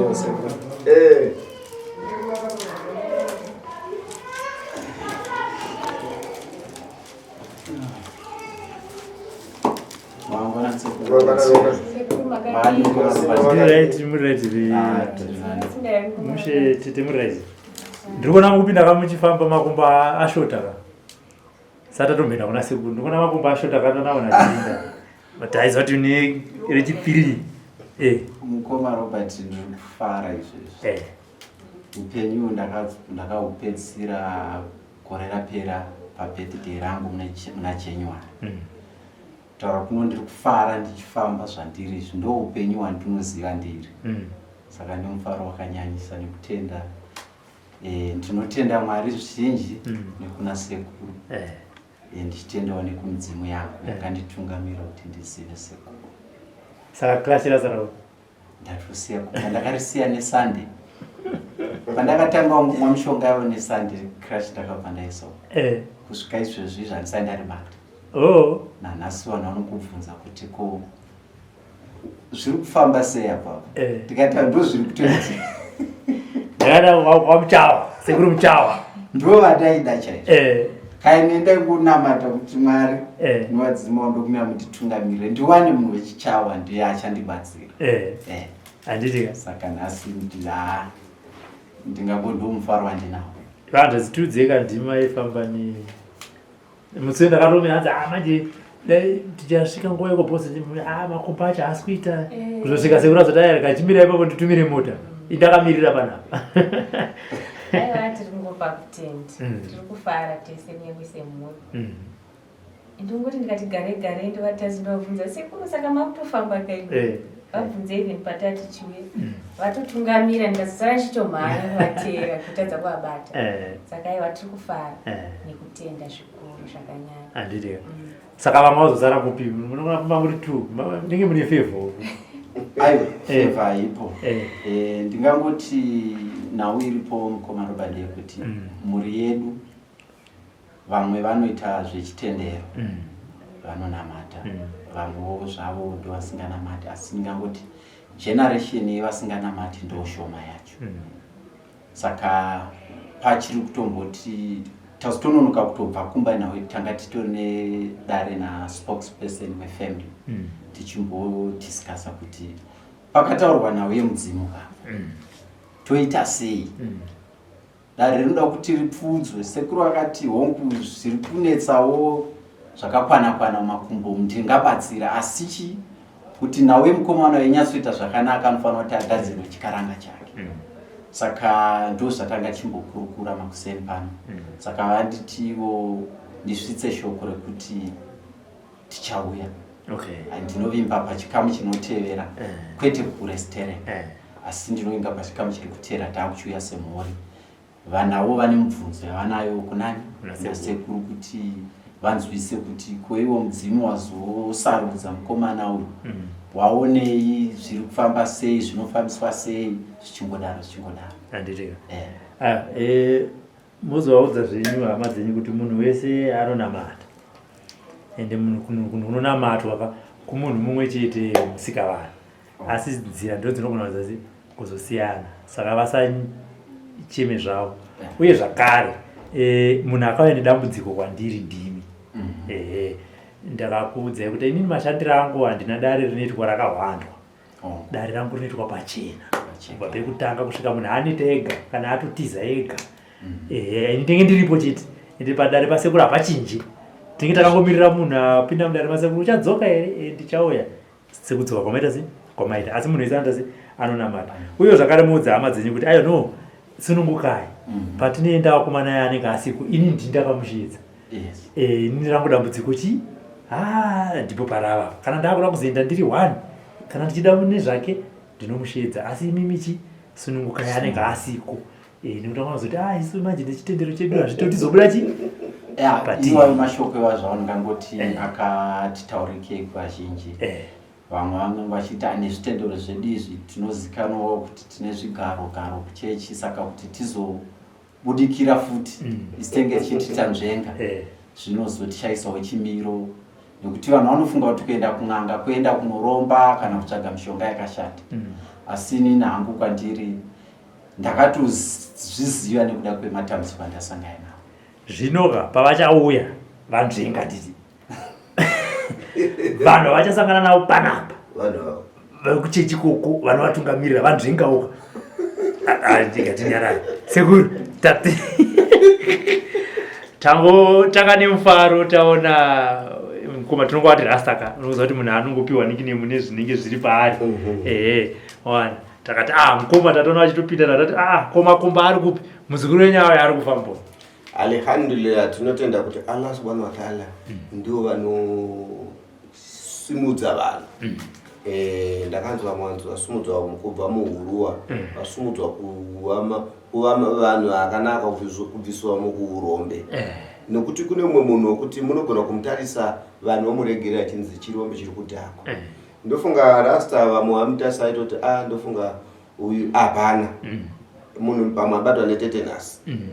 Aiwa sekuru. Eh. Mushe tete muright. Ndiri kuona mukupinda ka muchifamba makumbo ashota ka. Sata tomhenda kuna sekuru. Ndiri kuona makumbo ashota ka ndanaona chiinda. But aiziva kuti ne rechipiri. Eh. Mukoma Robert ndiri kufara izvezvi. Eh. Upenyu ndakahupedzisira gore rapera pabirthday rangu muna January. Kutaura kuno ndiri kufara ndichifamba zvandiri izvi ndo upenyu hwandinoziva ndiri. Saka ndimufaro wakanyanyisa nekutenda. Eh, ndinotenda Mwari zvizhinji nekuna sekuru. Eh, ndichitendawo nekumidzimu yangu yakanditungamira kuti ndizive sekuru. Saka class rasara Ndatosiya kumba ndakarisiya neSunday. Pandakatanga kumwa mishonga yavo neSunday crash ndakabva ndaisawo. Eh. Kusvika izvezvi izvi handisati ndaribata. Oh. Nanhasi vanhu vanokubvunza kuti ko zviri kufamba sei apapo? Eh. Ndikati ndo zviri kutoitika. Ndakada wamuchawa, sekuru muchawa. Ndo vandaida chaizvo. Eh. Kaine ndaingonamata kuti Mwari Eh. nevadzimu vangu ndokumira munditungamirire ndiwane munhu wechichawa ndiye achandibatsira. Eh. Eh. Handiti ka. Saka nhasi kuti haa ndingangoti ndomufaro wandinawo. Vanhu zitudzeka ndima ifamba ne musi ndakatomira hanzi ah manje dai tichasvika nguva yekubhosi ah makomba acho haasi kuita Eh. kuzosvika sekuru azoti aya kachimira ipapo nditumire mota indakamirira panapa Aiwa tiri kungopa kutenda. Mm. Tiri kufara tese kunyangwe semhuri. Ndongoti ndikati gare gare ndovatazi ndovabvunza sekuru saka makutofamba kai. Eh. Vabvunze even patati chiuye. Vatotungamira ndikazosara ndichitomhanya kuvateera kutadza kuvabata. Eh. Saka aiwa tiri kufara Eh. nekutenda zvikuru zvakanyanya. Handiti ka. Saka vamwe vazosara kupi? Munogona kufamba muri two. Munenge mune favor. Aiwa, Eh. favor haipo. Eh. Eh, ndingangoti nhau iripo mukoma Robert ndeyekuti mhuri yedu vamwe vanoita zvechitendero vanonamata vamwewo zvavo ndo vasinganamati asi ndingangoti generation yevasinganamati ndo shoma yacho. Saka pachiri kutomboti tazotononoka kutobva kumba nawe tanga titori nedare na spokesperson wefamily tichimbodiscussa kuti pakataurwa nhau yemudzimu ka toita sei. Dare rinoda kuti ripfuudzwe. Sekuru akati hongu zviri kunetsawo zvakakwana kwana mumakumbo umu ndingabatsira asi chi kuti nhau yemukomana inyatsoita zvakanaka anofanira kuti agadzirwe chikaranga chake. Saka ndo zvatanga tichimbokurukura makuseni pano. Saka vanditiwo ndisvitse shoko rekuti tichauya. Okay. Ndinovimba pachikamu chinotevera kwete kurestere. Eh. Asi ndinovimba pachikamu chiri kutevera taakuchiuya semhuri. Vanawo vane mubvunzo yavanayo kunani? Kuna sekuru. Nasekuru kuti vanzwise kuti ko iwo mudzimu wazosarudza mukomana uyu. Waonei zviri kufamba sei, zvinofambiswa sei, zvichingodaro zvichingodaro. Handiti ka. Eh. Ah, eh, mozovaudza zvenyu hama dzenyu kuti munhu wese anonamata. Ende munhu kunonamatwa ka kumunhu mumwe chete musikavanhu. Asi nzira ndo dzinogona kuzosiyana. Saka vasacheme zvavo. Uye zvakare, munhu akauya nedambudziko kwandiri ndimi. Ehe. Ndakakuudzai kuti inini mashandiro angu handina dare rinoitwa rakahwandwa. Oh. Dare rangu rinoitwa pachena. Pachena. Kubva pekutanga kusvika munhu aneta ega kana atotiza ega. Ehe, ini ndinge ndiripo chete. Ende padare pasekuru hapachinji. Tinenge takangomirira munhu apinda mudare masekuru uchadzoka here? Ndichauya. Sekudzoka kwamaita sei? Kwamaita. Asi munhu wese anoita sei? Anonamata. Uye zvakare muudze hama dzenyu kuti ayo no sunungukai. Patinoenda vakomana aya anenge asiko ini ndini ndakamushedza. Yes. Ini rangu dambudziko chi? Ah, ndipo parava. Kana ndakuda kuzoenda ndiri one, kana ndichida nezvake ndinomushedza. Asi imimi chi sunungukai anenge asiko. Nekuti vanozoti ah isu manje nechitendero chedu hazvitoti zobuda chi? Yeah, But iwayo mashoko iwayo ndingangoti Eh. akatitaurikei kuvazhinji. Eh. Vamwe vanenge vachiti ane zvitendero zvedu izvi tinozikanwawo kuti tine zvigaro garo kuchechi saka kuti tizobudikira futi isu tenge tichiti tanzvenga Eh. zvinozotichaisawo chimiro nekuti vanhu vanofunga kuti kuenda kun'anga kuenda kunoromba kana kutsvaga mishonga yakashata. Asi inini hangu kwandiri ndakatozviziva nekuda kwematambudziko andasangana nawo. Zvinoka pavachauya vanzvenga nditi vanhu vachasangana navo panapa vekuchechi koko vanovatungamirira vanzvengawoka ndikatinyarara sekuru tati tangotanga nemufaro taona mukoma tinonga vati rasta ka unoziva kuti munhu anongopiwa nickname nezvinenge zviri paari mhm. ehe wana takati ah mukoma tatoona vachitopinda tatati ah ko makomba ari kupi muzukuru wenyu ave ari kufamba Alhamdulillah tinotenda kuti Allah subhanahu wa ta'ala mm. ndivo vanosimudza vanhu mm. Eh, ndakanzwa mwanzi vasumudzwa kubva muhuruwa mm. vasumudzwa kuva vanhu vakanaka kubviswa mukuurombe eh. Nekuti kune mumwe munhu wekuti munogona kumutarisa vanhu vomuregerera chinzi chirombe chiri kudhakwa eh. Ndofunga rasta vamwe vamutarisa aitoti a ah, ndofunga uyu hapana mm. Munhu pamwe abatwa netetenus mm.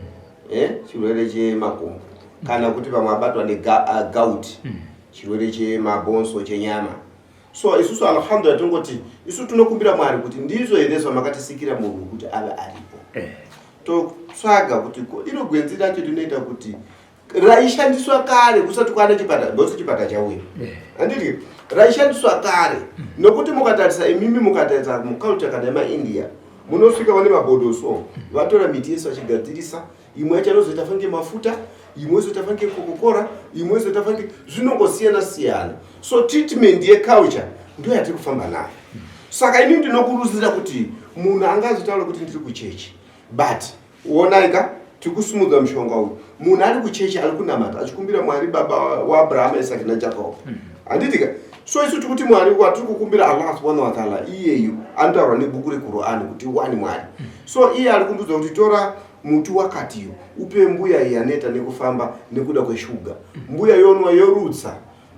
Eh, chirwere chemakumbo kana kuti pamwe abatwa negout mm. Chirwere chemabhonzo chenyama. So isusu alhamdulillah tongoti isu tinokumbira Mwari kuti ndizvo here zvamakatisikira munhu kuti ave aripo eh. Totsvaga kuti iro gwenzi racho rinoita kuti raishandiswa kare kusati kwana chipatara because chipatara chauya eh. Handiti raishandiswa kare mm. Nokuti mukatarisa imimi mukatarisa muculture kana yemaIndia munosvika vane mabhodho so mm. Vatora miti yese vachigadzirisa imwe yacho anozoita fange mafuta imwe yozoita fange kokokora imwe yozoita fange zvinongosiyana siyana. So treatment yeculture ndo yatiri kufamba nayo mm. Saka ini ndinokurudzira kuti munhu angazotaura kuti ndiri kuchechi but Onai ka tiri mushonga uyu. Munhu ari kuchechi ari kunamata achikumbira Mwari baba waAbrahama, Isaki naJacob. Handiti ka? So isu tikuti Mwari watiri kukumbira Allah subhanahu wa ta'ala iyeyu anotaurwa nebhuku reQur'an kuti wani Mwari. So iye ari kundiudza kuti tora muti wakatiyo upe mbuya iyi yaneta nekufamba nekuda kweshuga. Mbuya yonwa yorutsa.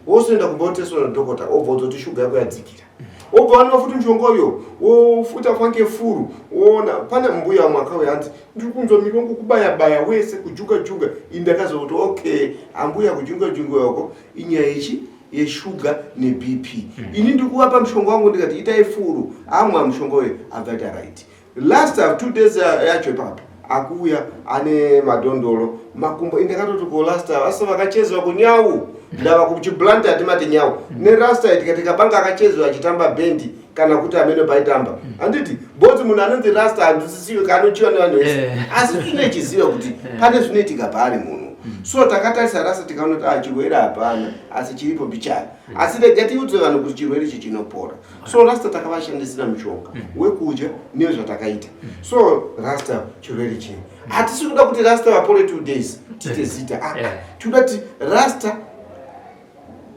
Wozoenda kumba woteswa nadhokota wobva udzoti shuga yako yadzikira. Wobva wanwa futi mushonga uyo wofuta fanke furu woona pane mbuya vamwe akauya hanzi ndiri kunzwa miri wangu kubaya baya wese kujunga junga. Ini ndakaziva kuti okay ambuya kujunga junga yako inyaya yechi yeshuga neBP. Ini ndiri kuvapa mushonga wangu ndikati itai furu amwa mushonga uyo abva aita right. Last 2 days yacho ipapo akuuya ane madhondoro makumbo indakatoti ko last vasi vakachezwa kunyau ndava kuchiblanta atimati nyau nerasta tikati kabanga akachezwa achitamba bhendi kana kuti amene paitamba handiti bhodzi munhu anonzi rasta handisisiwe kaanochiwa nevanhu vese eh. Asi tinoichiziva kuti eh. Pane zvinoitika paari munhu. So takatarisa rasta tikaona kuti ah, chirwere hapana asi chiripo bichana asi rega tiudze vanhu kuti chirwere ichi chinopora. So rasta takavashandisira mushonga mm. wekudya nezvatakaita. So rasta chirwere chii hatisi kuda kuti rasta vapore 2 days tiite zita ah, tinoda kuti rasta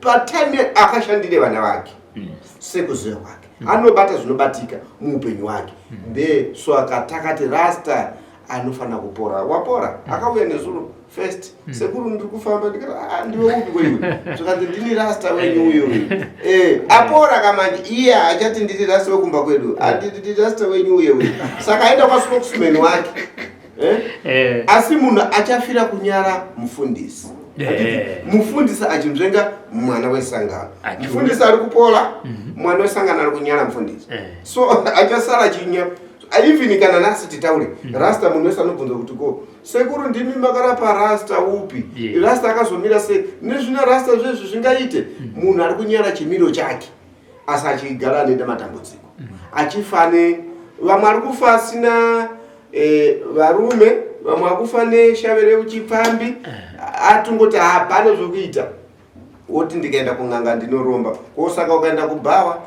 patime akashandire vana vake sekuziva kwake anobata zvinobatika muupenyu hwake nde so akatakati rasta anofanira kupora wapora akauya nezuro first sekuru ndiri kufamba ndikati ah, ndiwe upi kweiwe zvikanzi ndini rasta wenyu uyu uyu eh, apora kamanje iye haachati ndiri rasta wekumba kwedu anditi ndiri rasta wenyu uye uyu saka aenda kwaspokesman wake eh? Eh. Asi munhu achafira kunyara mufundisi mufundisi achinzvenga mwana wesangano mufundisi ari kupora mhm. Mwana wesangano ari kunyara mufundisi eh. So achasara achinya even kana nasi titaure mm. Rasta munhu wese anobvunza kuti ko sekuru ndimi makarapa rasta upi yeah. Rasta akazomira sei nezvina rasta zvezvi zvingaite mm. Munhu ari kunyara chimiro chake asi achigara anoita matambudziko mm. Achifa ne vamwe ari kufa asina eh, varume vamwe akufa neshave reuchipfambi eh. Atongoti hapana zvokuita woti ndikaenda kun'anga ndinoromba ko saka ukaenda kubhawa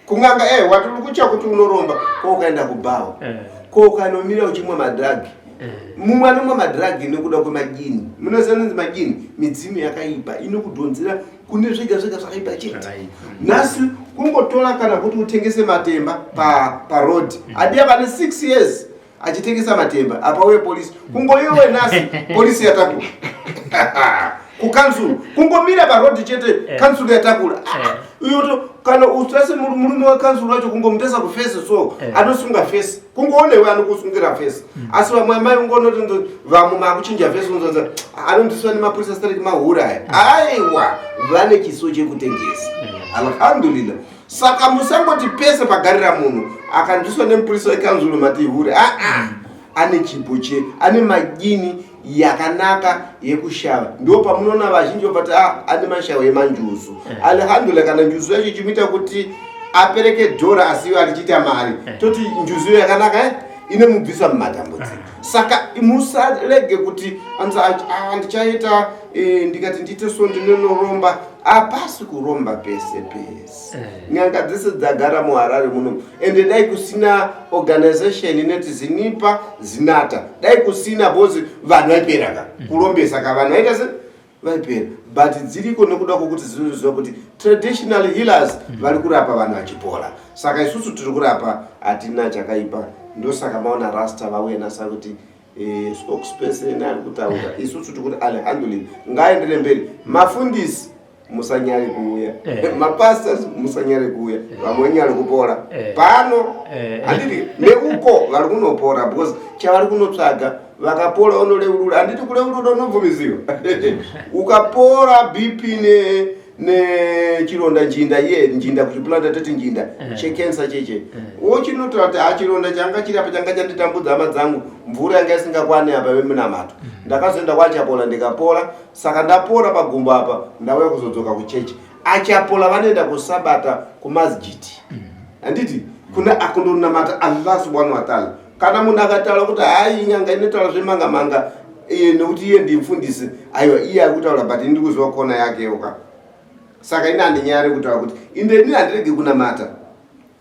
kun'anga eh wati uri kutya kuti unoromba ko ukaenda kubhawa eh. Ko ukanomira uchimwa madhiragi eh. Mumwe anomwa madhiragi nekuda kwemajini munoziva nonzi majini midzimu yakaipa inokudhonzera kune zvega zvega zvakaipa chete nhasi kungotora kana kuti utengese matemba paroad pa adiya vane 6 years achitengesa matemba apa uye polisi kungoiwe nhasi polisi yatakura kukanzuru kungomira parodhi chete eh. Kanzuru yatakura eh. Uyoto kana usase murume wekanzuru wacho kungomutesa kufesi so eh. Anosunga fesi kungoonewe anokusungira fesi hmm. Asi vamwe amai ungonoti vamwe makuchinja fesi unzonza anondiswa nemapurisa stareki mahura aya hmm. Aiwa vane chiso chekutengesa hmm. Alhamdulillah. Saka musangoti pese pagarira munhu akanzwiswa nemupurisa wekanzuro mati hure. Aa, ane chipo che ane madini yakanaka yekushava. Ndo pamunoona vazhinji vobva ti ah, ane mashawo emanjuzu. Alhamdulillah, kana njuzu yacho ichimuita kuti apereke dhora asi iwe arichiita mari, toti njuzu iyo yakanaka, inomubvisa mumatambudziko. Saka musarege kuti anzi, "Ah, ndichaita ndikati ndiite so ndinonoromba." Hapasi kuromba pese pese. Nyanga dzese dzagara muHarare muno, ende dai kusina organization inoti ZINIPA, ZINATA, dai kusina, because vanhu vaipera ka kurombesa ka, vanhu vaita se vaipera. But dziriko nekuda kwokuti dzinoziva kuti traditional healers vari kurapa vanhu vachipora. Saka isusu tiri kurapa, hatina chakaipa. Ndosaka maona rasta vauya nasa kuti spokesperson ari kutaura. Isusu tiri kuti alhamdulillah, ngaendere mberi. Mafundisi musanyare kuuya, mapastors musanyare kuuya, vamwe nyare kupora pano. Handiti neuko vari kunopora, because chavari kunotsvaga vakapora unoreurura. Handiti kureurura unobvumiziwa? Ukapora BP ne nechironda njinda iye njinda kuchipulanda toti njinda chekensa cheche, wochinotaura kuti ha, chironda changa chiri apa changa chanditambudza hama dzangu, mvura yanga isingakwani apa vemunamato, ndakazoenda kwaChapola ndikapora. Saka ndapora pagumbo apa, ndauya kuzodzoka kuchechi. Achapola vanoenda kusabata kumasjidi, handiti kuna akundonamata Allah subhanahu wa taala. Kana munhu akataura kuti hai, nyanga inotaura zvemanga manga, nekuti iye ndimufundisi, aiwa, iye ari kutaura, but ndiri kuziva kona yakewo ka. Saka ini handinyari kutaura kuti inde ini handiregi kunamata,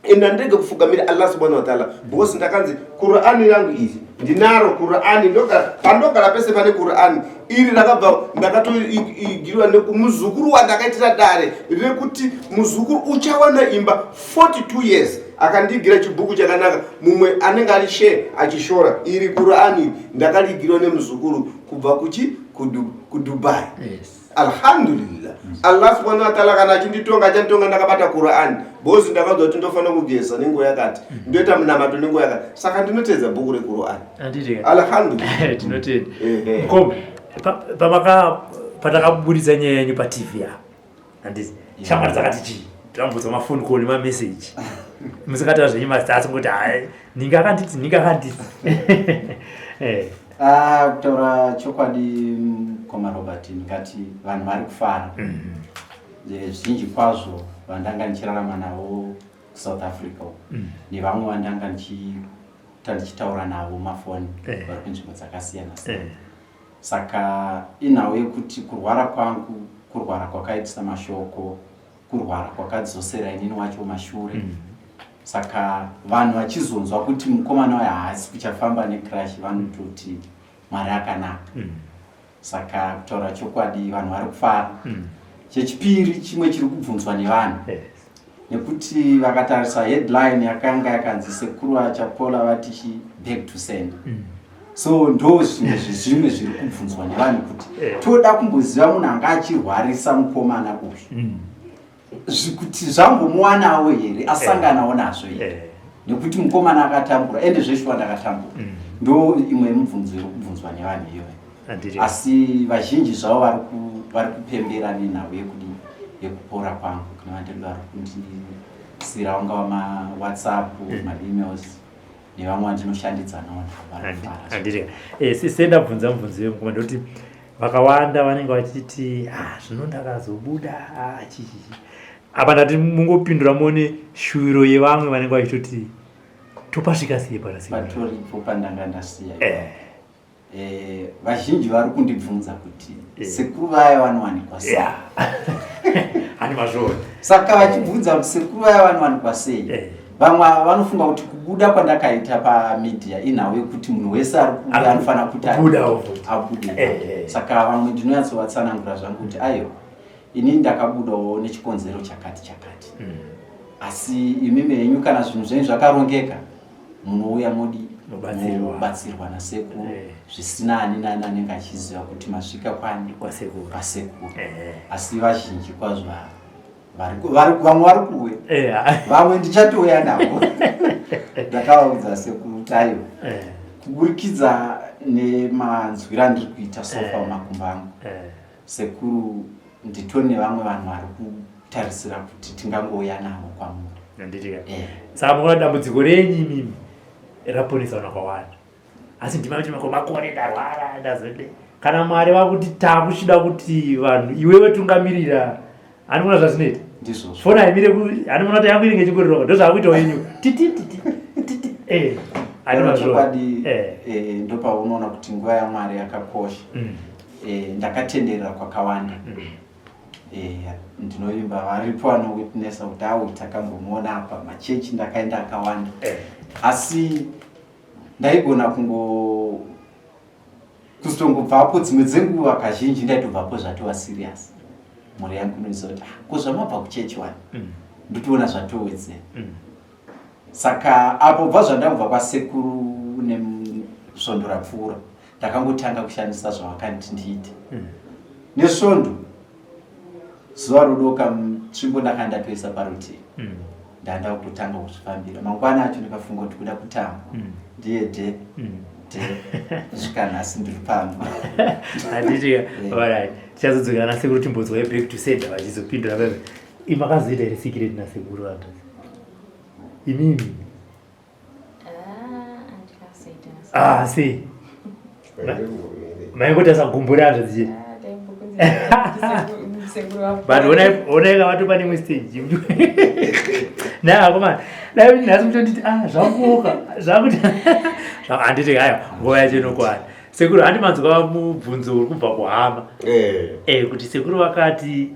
ende handirege kufugamira Allah subhanahu wa taala, because ndakanzi Qurani rangu iri ndinaro. Qurani pandogara pese pane Qurani iri. Rakabva ndakatoigirwa nekumuzukuru wandakaitira dare rekuti muzukuru uchawana imba 42 years, akandigira chibhuku chakanaka. Mumwe anenge ari she achishora iri Qurani, ndakaligirwa nemuzukuru kubva kuchi kuDubai. Alhamdulillah, Allah subhanahu wa taala kana achinditonga, achanditonga ndakabata Qurani, because ndakaudzwa kuti ndofanira kugeza nenguva yakati, ndoita munamato nenguva yakati. Saka ndinotedza bhuku reQurani. Handiti? Alhamdulillah. Tinotenda. Mukoma, pamaka patakaburitsa nyaya yenyu paTV apa, handiti shamwari dzakati chii? Tambudzwa mafoni call nemameseji, musingataura zvenyu mazita, asi ngoti hai, ninga akanditi, ninga akanditi. Ah, kutaura chokwadi, mukoma Robert, ndingati vanhu vari kufara. Zvizhinji kwazvo vandanga ndichirarama navo kuSouth Africa uko, nevamwe vandanga ndichiita ndichitaura navo mafoni vari kunzvimbo dzakasiyana siyana. Saka inhau yekuti kurwara kwangu, kurwara kwakaitisa mashoko, kurwara kwakadzosera inini wacho mashure. Saka vanhu vachizonzwa kuti mukomana uyu haasi kuchafamba necrutch, vanototi Mwari akanaka. Saka kutaura chokwadi, vanhu vari kufara. Chechipiri, chimwe chiri kubvunzwa nevanhu, nekuti vakatarisa headline yakanga yakanzi "Sekuru Achapola vati chi back to send", so ndo zvimwe zvezvimwe zviri kubvunzwa nevanhu kuti toda kumboziva munhu anga achirwarisa mukomana uyu, kuti zvambomuwanawo here, asanganawo nazvo here, nekuti mukomana akatambura, ende zveshuwa ndakatambura. Ndo imwe yemubvunzo iri kubvunzwa nevanhu iyoyo. Handiti? Asi vazhinji zvavo vari kupembera nenhau yekudi yekupora kwangu. Kune vanhu vari kundisira, ungava maWhatsApp, maemails, nevamwe vandinoshandidzanawo navo vari kufara. Handiti sendabvunza mubvunzo yemukoma, ndekuti vakawanda vanenge vachiti, "Ah, zvino ndakazobuda, ah, chichichi." Apa ndati mungopindura muone shuviro yevamwe vanenge vachitoti topasvika sei parasika. Patoripo pandanga ndasiya. Eh. Vazhinji vari kundibvunza kuti sekuru vaya vanowanikwa sei? Yeah. Hani mazvona. Saka vachibvunza kuti sekuru vaya vanowanikwa sei, vamwe ava vanofunga kuti kubuda kwandakaita pamedia inhau yekuti munhu wese ari kubuda anofanira kuti Kubudawo futi. abude. Eh. Saka vamwe ndinonyatsovatsanangura zvangu kuti aiwa, ini ndakabudawo nechikonzero chakati chakati, asi imimi henyu kana zvinhu zvenyu zvakarongeka, munouya modi Mobatsirwa. mobatsirwa nasekuru, zvisina ani nani anenge achiziva kuti masvika kwani. Kwasekuru. Kwasekuru. Eh. Asi vazhinji kwazvo vamwe vari kuuya, vamwe ndichatouya navo. Ndakavaudza sekuru kuti aiwa, kuburikidza nemanzwiro andiri kuita sofa mumakumbo angu, sekuru, nditori nevamwe vanhu vari kutarisira kuti tingangouya navo kwamuri. Handitika. Eh. Saka mukaona dambudziko renyu imimi raponesa vanhu vakawanda. Asi ndima kuti makore ndarwara ndazode. Kana Mwari vakuti takuchida kuti vanhu iwewe tungamirira anoona zvazvinoita. Ndizvozvo. Foni haimire ku anoona kuti yangu inenge ichingoriroka ndozvaakuitawo yenyu. Titi titi titi. Eh. Chokwadi eh. eh, ndopaunoona kuti nguva yaMwari yakakosha. Mm. Eh, ndakatenderera kwakawanda. Mm. Eh, ndinovimba varipo vanowitnessa kuti awu takambomuona apa machechi ndakaenda akawanda eh. Asi ndaigona kungo kuzotongobvapo dzimwe dzenguva kazhinji ndaitobvapo zvatova serious mhuri yangu inoziva kuti ah, ko zvamabva kuchechi wani mm. ndotoona zvatowedzera mm. Saka apo bva zvandakubva kwasekuru nesvondo rapfuura ndakangotanga kushandisa zvavakanditi ndiite mm. Nesvondo zuva rodoka tsvimbo ndakanga ndatoisa parutivi mm. Ndanda kutotanga kuzvifambira mangwana acho ndikafunga kuti kuda kutamba mm. Ndiye de mm. De kusvika nhasi ndiri pano. Handiti alright tichazodzokera nasekuru timbonzwa back to sender vachizopindura veve imakazoita here secret nasekuru vanhu imimi? Ah, sei maingotasa gumbo rehanzvadzi chete but onai kavatopa nemwe stage na akomana dai nhasi mutonditi ah zvakuoka zvakuti handiti haya nguva yacho inokwana sekuru handi manzwa mubvunzo uri kubva kuhama eh. Eh, kuti sekuru vakati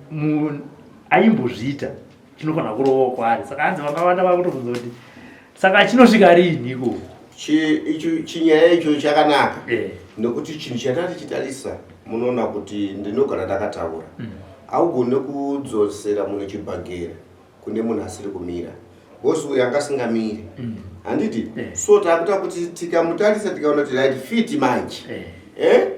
aimbozviita chinofanira kurovawo kwaari saka hanzi vakawanda vakutobvunza kuti saka chinosvika riini iko chinyaya icho chakanaka eh. Nekuti chinhu chatati chitarisa munoona kuti ndinogara ndakataura mm. Haugone kudzosera munhu chibhagera kune munhu asiri kumira bosi uyu anga asingamiri mm. Handiti eh. So takuta kuti tikamutarisa tikaona kuti right fit manje eh. eh?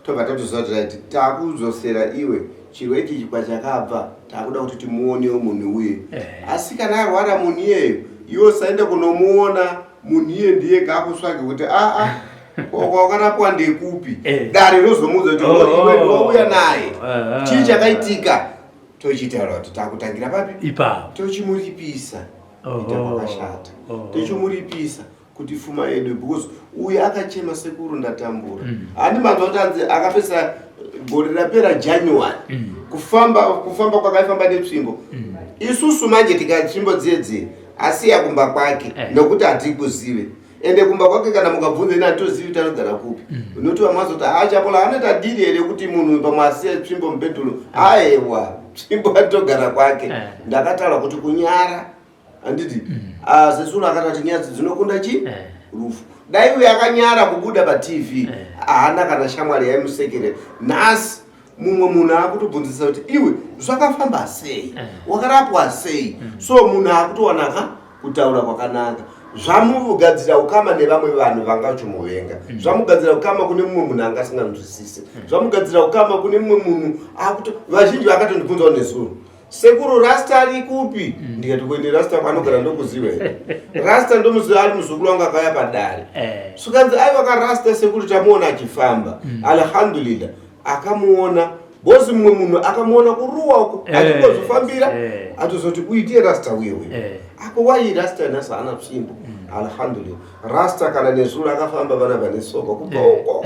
Tobva tatoziva kuti right takudzosera iwe chirwere ichi kwachakabva takuda kuti timuonewo munhu uye eh. Asi kana arwara munhu iyeyo iwe usaenda kunomuona munhu iye ndiye gaakusvage kuti aa kwawakarapwa ndekupi eh. Dare rozomuudza kuti oh, iwe ndiwauya naye eh, chii chakaitika tochitaura kuti takutangira papi ipapo tochimuripisa ita kwakashata tochimuripisa kuti fuma yedu because uyu akachema sekuru ndatambura mm. Handi manzwa kuti anzi akapesa gore rapera January mm. Kufamba kufamba kwakaifamba netsvimbo mm. Isusu manje tikatsvimbo dziye dziye asiya kumba kwake eh. Nokuti hatikuzive ende kumba kwake kana mukabvunza ine hatitozivi kuti anogara kupi mm. Unoti vamazoti haachapola anoita dhiri here kuti munhu pamwe asiya tsvimbo mubhedhuru aewa tsvimbo atogara kwake eh. Ndakataura kuti kunyara handiti mm. Ah, sesulu akatati nyadzi dzinokunda chi eh. Rufu dai uyo akanyara kubuda paTV eh. Haana kana shamwari yaimusekerera nhasi mumwe munhu akutobvunzisa kuti iwe zvakafamba sei eh. Wakarapwa sei mm. So munhu akutowanaka kutaura kwakanaka zvamugadzira ukama nevamwe vanhu vanga vachimuvenga mm. Zvamugadzira ukama kune mumwe munhu anga asinganzwisisi mm. Zvamugadzira ukama kune mumwe munhu akuto vazhinji vakatondibvunzawo nezuro sekuru rasta ari kupi mm. Ndikati kuende rasta kwanogara ndokuziva here rasta ndomuziva ari muzukuru wangu akauya padare eh. Sukanzi aiwa ka rasta sekuru tamuona achifamba mm. Alhamdulillah akamuona bosi mumwe munhu akamuona kuruwa uko eh. Achingozvifambira eh. Atozoti uitie rasta uye uye ako wai rasta nhasi haana tsvimbo mm. Alhamdulillah rasta kana nezuro akafamba vana vane soka kubva uko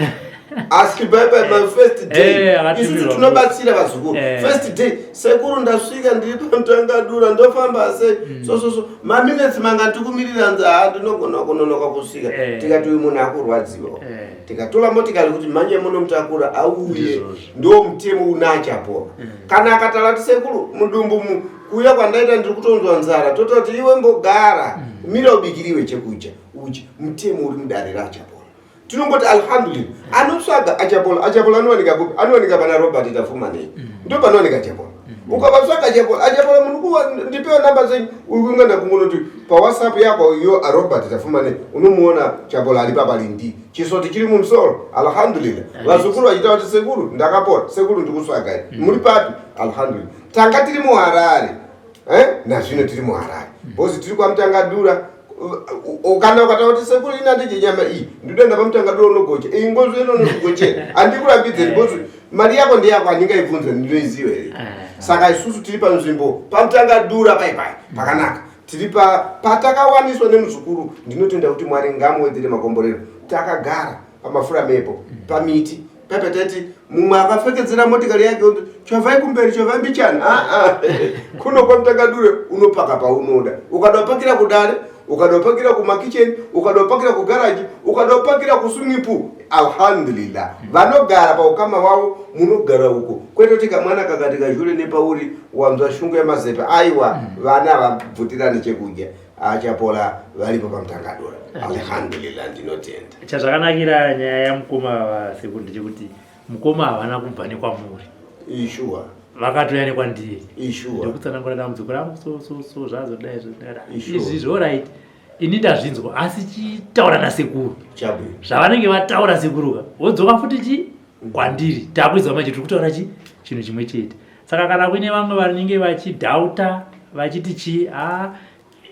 asi bye bye my first day eh, isusu tinobatsira vazukuru eh. First day sekuru ndasvika ndiri pamutangadura ndofamba sei mm. So so so maminetsi manga ndikumirira nzi haa ndinogona kunonoka kusvika eh. Tikati uyu munhu akurwadziwa tikatora motikari kuti manye munomutakura auye ndo mutemo unachapora mm. Kana akataura ti sekuru mudumbu mu kuuya kwandaita ndiri kutonzwa nzara tototi iwe mbogara mm. Mira ubikiriwe chekudya uchi mutemo uri mudare rachapora tinongoti alhamdulillah anotsvaga achapola achapola anowanika kupi anowanika pana Robert Tafumanei mm. Ndo panowanika achapola mm. Ukavatsvaga achapola achapola munhu kuwa ndipewo namba dzenyu ukungoenda kungonoti pawhatsapp yako iyo Robert Tafumanei unomuona chapola ari papalindi chisoti chiri mumusoro alhamdulillah vazukuru vachiita kuti sekuru ndakapora sekuru ndikutsvagai mm. Muri papi alhamdulillah tanga tiri muHarare eh? Nazvino tiri muHarare bhozi tiri kwaMutangadura kana ukataura kuti sekuru ina ndidye nyama iyi ndoda ndapa Mutangadura unogocha iyi ngozvo ino unogochera handikurambidze because mm. Mari yako ndeyako, handingaibvunze, ndinoiziva here? Saka isusu tiri panzvimbo paMutangadura pai pai pakanaka. Tiri pa patakawaniswa nemuzukuru. Ndinotenda kuti Mwari ngamuwedzere makomborero. Takagara pamafura mepo, pamiti paipa, taiti mumwe akapfekedzera motikari yake kuti chovhai kumberi, chovhai mbichana. Ah, ah. Kuno kwaMutangadure unopaka paunoda. Ukada kupakira kudare, ukada kupakira kumakicheni, ukada kupakira kugaraji, ukada kupakira kuswimming pool, alhamdulillah. Vanogara paukama wavo, munogara uko, kwete kuti kamwana kakati kazhure nepauri wanzwa shungu yamazepe. Aiwa, vana vabvutirani chekudya. Achapola varipo paMutangadura, alhamdulillah, ndinotenda. Chazvakanakira nyaya yamukoma vasekuru ndechekuti mukoma havana kubva nekwamuri. Ishuwa. Vakatouya nekwandiri. Ndokutsanangura dambudziko rangu, so so so, zvazodai zvodai. Izvi zvorit, ini ndazvinzwa, asi chitaura nasekuru. Zvavanenge vataura sekuruka, wodzoka futi chi kwandiri, takuidzwa manje, tiri kutaura chi chinhu chimwe chete. Saka kana kuine vamwe vanenge vachidhauta vachiti chi, a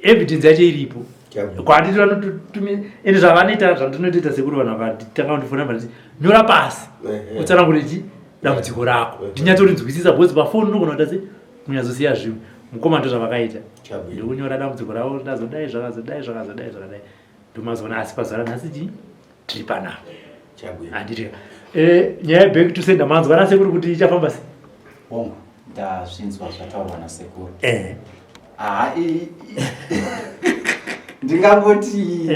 evidence yacho iripo kwandiri. Vanototumira ende zvavanoita, zvandinotoita sekuru, vanhu vakatanga kundifona vachiti nyora pasi, utsanangure chi dambudziko rako, ndinyatsorinzwisisa, because pafoni unogona kuita se kunyatsosiya zvimwe. Mukoma ndo zvavakaita, ndikunyora dambudziko ravo, ndazodai, zvakazodai, zvakazodai, zvakadai, ndomazoona. Asi pazuva ranhasi chi tiri panapa, handiti? Nyaya yeback to sender, manzwa nasekuru kuti ichafamba sei? Hongu, ndazvinzwa zvataurwa nasekuru. Haa, ndingangoti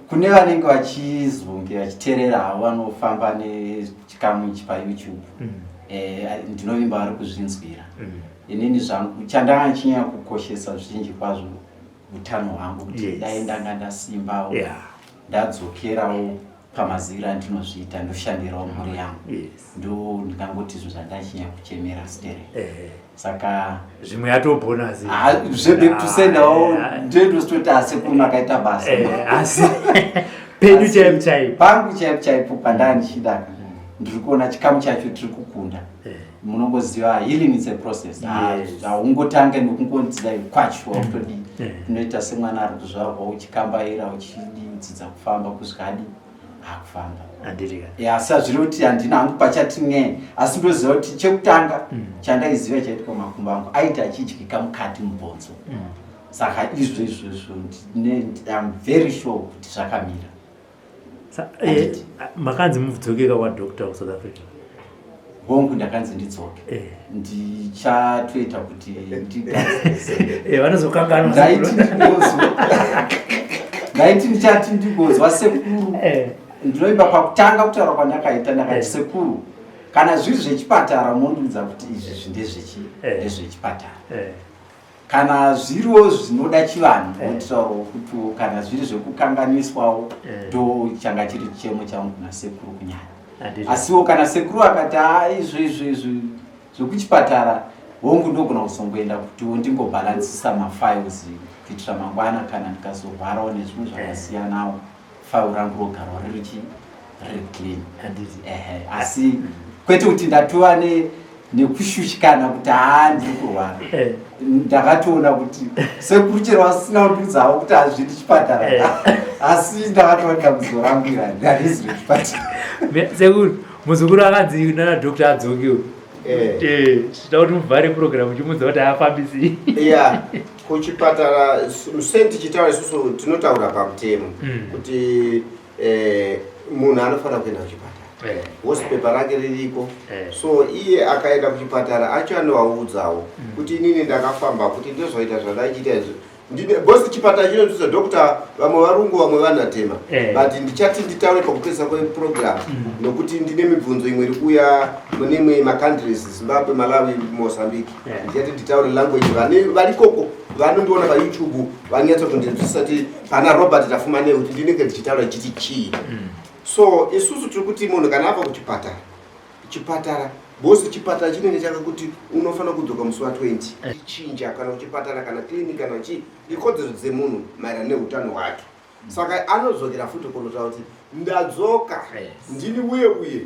kune vanenge vachizonge vachiteerera havo, vanofamba nechikamu ichi paYouTube, ndinovimba vari kuzvinzwira. Inini zvangu chandanga ndichinyanya kukoshesa zvizhinji kwazvo utano hwangu, kuti dai ndanga ndasimbawo, ndadzokerawo pamaziviro andinozviita, ndoshandirawo mhuri yangu. Ndo ndingangoti zvinhu zvandachinyanya kuchemera stere. Saka Zvimwe yatobonus. Zveback to senderwo ndendositoti asekuru makaita basa. Asi penyu chaipo chaipo. Pangu chaipo chaipo pandaa ndichida, ndiri kuona chikamu chacho tiri kukunda. Munongoziva, healing is a process. Haungotange nekungonzira kwacho wautodii. Unoita semwana ari kuzvarwa, uchikambaira, uchidii, udzidza kufamba kusvika adi akufamba. Handitika? Asi hazviri kuti handina hangu pachati ng'e, asi ndoziva kuti chekutanga chandaiziva chaitwa, makumbo angu aiti achidyika mukati mubhonzo. Saka izvo izvozvo am very sure kuti zvakamira. Makanzi mudzokeka kwadoctor kuSouth Africa? Hongu, ndakanzi ndidzoke. Ndichatoita kuti ndigadzise. Vanozokanganwa. Ndaiti ndichati ndigonzwa sekuru. Ndinoimba pakutanga kutaura kwandakaita, ndakati, "Sekuru, kana zviri zvechipatara, munondiudza kuti izvi ndezvechipatara. Kana zviriwo zvinoda chivanhu, ndinotaurawo kutiwo kana zviri zvekukanganiswawo." Ndo changa chiri chichemo changu kuna sekuru kunyanya. Asiwo kana sekuru akati, "Ha, izvo izvo izvo zvekuchipatara," hongu, ndogona kuzongoenda kutiwo ndingobhalansisa mafiles kuitira mangwana kana ndikazorwarawo nezvimwe zvakasiyanawo, file rangu rogarawo riri chi riri clean. Ehe, asi kwete kuti ndatova nekushushikana kuti haa, ndiri kurwara. Ndakatoona kuti sekuru chero vasina kundiudzawo kuti hazvidi chipatara, asi ndakatoona dambudziko rangu iri harisi rechipatara. Sekuru, muzukuru akanzi nana doctor adzokewo. Tinoda kuti muvhare program uchimudza kuti haafambisi. Ya, kuchipatara sentichitaura isusu tinotaura pamutemo kuti munhu anofanira kuenda kuchipatara, hosi pepa rake ririko. So iye akaenda kuchipatara acho anovaudzawo kuti inini ndakafamba, kuti ndozvaita zvandaichiita izvo. Bosi chipatara chinodzidza doctor, vamwe varungu, vamwe vanatema. But ndichati nditaure pakupedzisa kweprogram, nokuti ndine mibvunzo imwe iri kuuya mune imwe macountries, Zimbabwe, Malawi, Mozambique. Ndichati nditaure language vane varikoko vanondiona paYouTube vanyatsa kundinzwisisa kuti pana Robert Tafumanei kuti ndinenge ndichitaura chiti chii. So isusu tiri kuti munhu kana abva kuchipatara, chipatara, bosi chipatara chinenge chakakuti unofanira kudzoka musi wa20, chinja kana kuchipatara kana clinic kana chii, ikodzero dzemunhu maererano neutano hwake. Saka anodzokera futi kunotaura kuti ndadzoka, ndini uye uye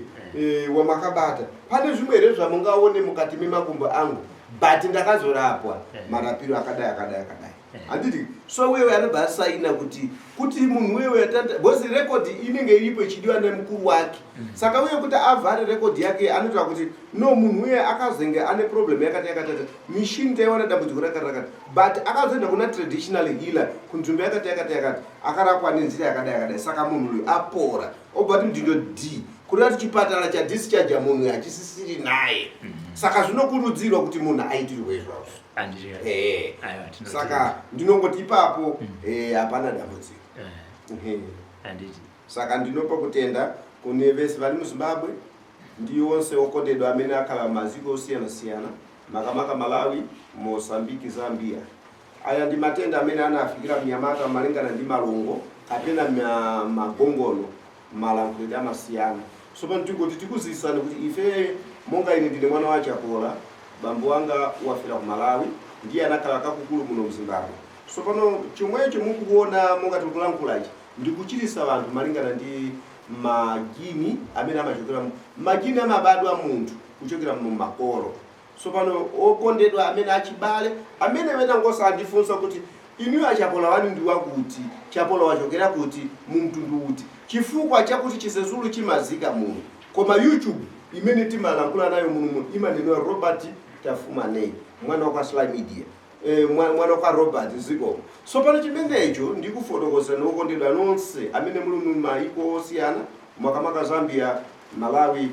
wamakabata, pane zvimwe here zvamungaone mukati memakumbo angu? But ndakazorapwa marapiro akadai, akadai, akadai. Handiti? So wewe anobva asaina kuti kuti munhu wewe because record inenge iripo ichidiwa nemukuru wake. Saka uye kuti avhare record yake anotaura kuti no, munhu uye akazenge ane problem yakati yakati yakati, mishini taiwana dambudziko rakati rakati, but akazoenda kuna traditional healer kunzvimbo yakati yakati yakati, akarapwa nenzira yakadai yakadai, saka munhu uyu apora. Obva ti mudhindo D, kureva kuti chipatara chadischarge munhu uyu hachisisiri naye. Saka zvinokurudzirwa kuti munhu aitirwe izvozvo. Handiti? Eh. Aiwa, tinotenda. Saka ndinongoti ipapo hapana dambudziko. Handiti. Saka ndinopa kutenda kune vese vari muZimbabwe ndi onse okondedwa amene akhala maziko osiyana-siyana, makamaka Malawi, Mosambiki, Zambia. Aya ndi matenda amene anafikira mnyamata malingana ndi malungo kapena magongono, malankhulidwe amasiyana. So pano tingoti tikuzisani kuti ife monga ine ndine mwana wa Chapola, bambo wanga wafera ku Malawi, ndiye anakhala kakukulu muno muZimbabwe. So pano chomwecho mukuona monga tikulankhulachi ndikuchirisa vanthu malingana ndi majini amene amachokera majini amabadwa munthu kuchokera mu makolo. So pano okondedwa amene achibale amene wenangosa andifunsa kuti inuyo aChapola wanu ndi wakuti, Chapola wachokera kuti, mu mtundu uti, chifukwa chakuti Chisezulu chimazika muno, koma YouTube imene timalankhula nayo muno imanenera Robert Tafumanei, mwana wa kwa Sly Media, mwana kwa Robert Zikomo. So pano chimenecho ndikufotokozani okondedwa nonse amene muli mu maiko osiyana, makamaka Zambia, Malawi,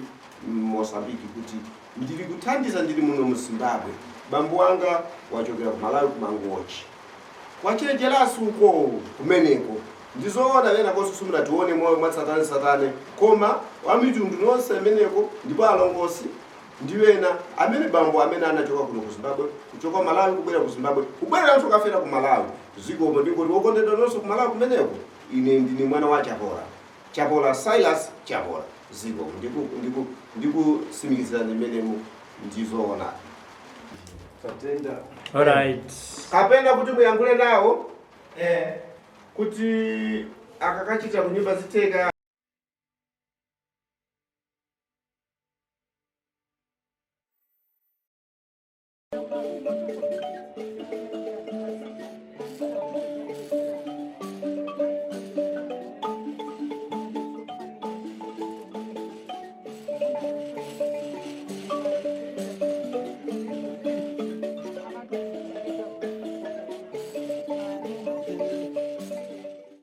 Mosambiki, kuti ndili kuthandiza ndili muno mu Zimbabwe. Bambo wanga wachokera ku Malawi, ku Mangochi, kwachenjerasu uko kumeneko. Ndizoona vena konso simunatione moyo mwatsatane satane, koma wamitundu nonse ameneko ndipo alongosi ndiwena amene bambo amene anachoka kuno ku Zimbabwe, kuchoka Malawi kubwera ku Zimbabwe, kubwereranso kafera ku Malawi. Zikomo. Ndingoti wokondedwa nonse ku Malawi kumeneko, ine ndine mwana wa Chapola, Chapola Silas Chapola. Zikomo. Ndikusimikizirani mmenemu ndizoona. Tatenda. Alright. Kapena kuti muyankhule nawo kuti akakachita kunyumba zitheka.